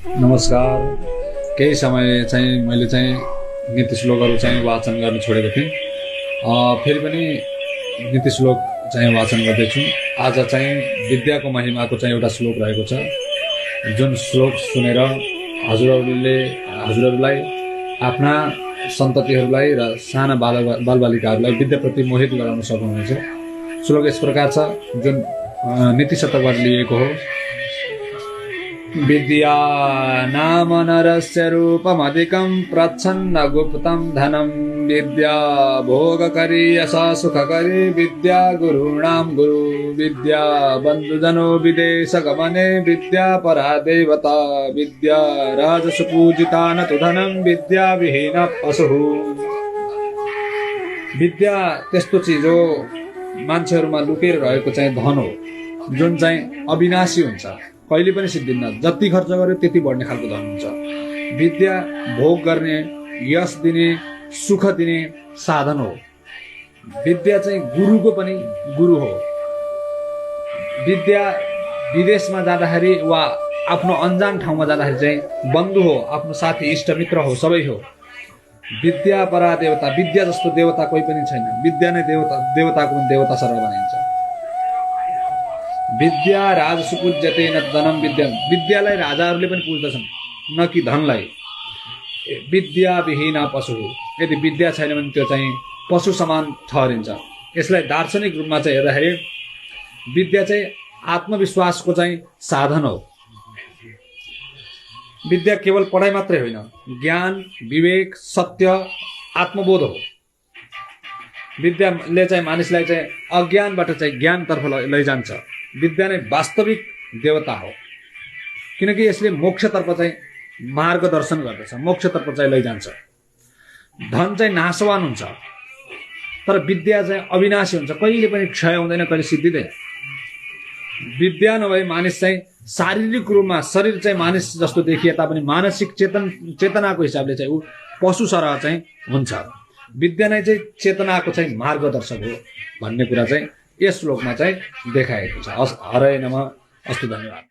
नमस्कार। केही समय चाहिँ मैले चाहिँ नीति श्लोकहरू चाहिँ वाचन गर्न छोडेको थिएँ। फेरि पनि नीति श्लोक चाहिँ वाचन गर्दैछु। आज चाहिँ विद्याको महिमाको चाहिँ एउटा श्लोक रहेको छ, जुन श्लोक सुनेर हजुरहरूलाई आफ्ना सन्ततिहरूलाई र साना बालबालिकाहरूलाई विद्याप्रति मोहित गराउन सक्नुहुनेछ। श्लोक यस प्रकार छ, जुन नीति शतकबाट लिएको हो। विद्या नाम नरस्य रूपमधिकं प्रच्छन्न गुप्तं धनं। विद्या भोगकरी यशा सुखकरी विद्या गुरूणां गुरु। विद्या बन्धुजनो विदेशगमने विद्या परा देवता। विद्या राजसु पूजिता न तु धनं विद्या विहीन पशुः। विद्या त्यस्तो चिज हो, मान्छेहरूमा लुकेर रहेको चाहिँ धन हो, जुन चाहिँ अविनाशी हुन्छ, कहिले पनि सिद्धिन्न। जति खर्च गर्यो त्यति बढ्ने खालको धन हुन्छ। विद्या भोग गर्ने, यश दिने, सुख दिने साधन हो। विद्या चाहिँ गुरुको पनि गुरु हो। विद्या विदेशमा जाँदाखेरि वा आफ्नो अन्जान ठाउँमा जाँदाखेरि चाहिँ बन्धु हो, आफ्नो साथी इष्टमित्र हो, सबै हो। विद्या परा देवता, विद्या जस्तो देवता कोही पनि छैन। विद्या नै देवताको पनि देवता सरह बनाइन्छ। विद्या राजसु पूज्यते न धनम विद्या। विद्यालाई राजाहरूले पनि पूज्दछन्, न कि धनलाई। विद्या विहीन पशु। यदि विद्या छैन भने त्यो चाहिँ पशु समान ठहरिन्छ। यसलाई दार्शनिक रूपमा चाहिँ हेर्दाखेरि विद्या चाहिँ आत्मविश्वासको चाहिँ साधन हो। विद्या केवल पढाइ मात्रै होइन, ज्ञान, विवेक, सत्य, आत्मबोध हो। विद्याले चाहिँ मानिसलाई चाहिँ अज्ञानबाट चाहिँ ज्ञानतर्फ लैजान्छ। विद्या नै वास्तविक देवता हो, किनकि यसले मोक्षतर्फ चाहिँ मार्गदर्शन गर्दछ, मोक्षतर्फ चाहिँ लैजान्छ। धन चाहिँ नाशवान हुन्छ, तर विद्या चाहिँ अविनाशी हुन्छ, कहिले पनि क्षय हुँदैन, कहिले सिद्धिँदैन। विद्या नभए मानिस चाहिँ शारीरिक रूपमा शरीर चाहिँ मानिस जस्तो देखिए तापनि मानसिक चेतनाको हिसाबले चाहिँ ऊ पशु सरह चाहिँ हुन्छ। विद्या नै चाहिँ चेतनाको चाहिँ मार्गदर्शक हो भन्ने कुरा चाहिँ यस श्लोकमा चाहिँ देखाएको छ। हरे नमः, अस्तु, धन्यवाद।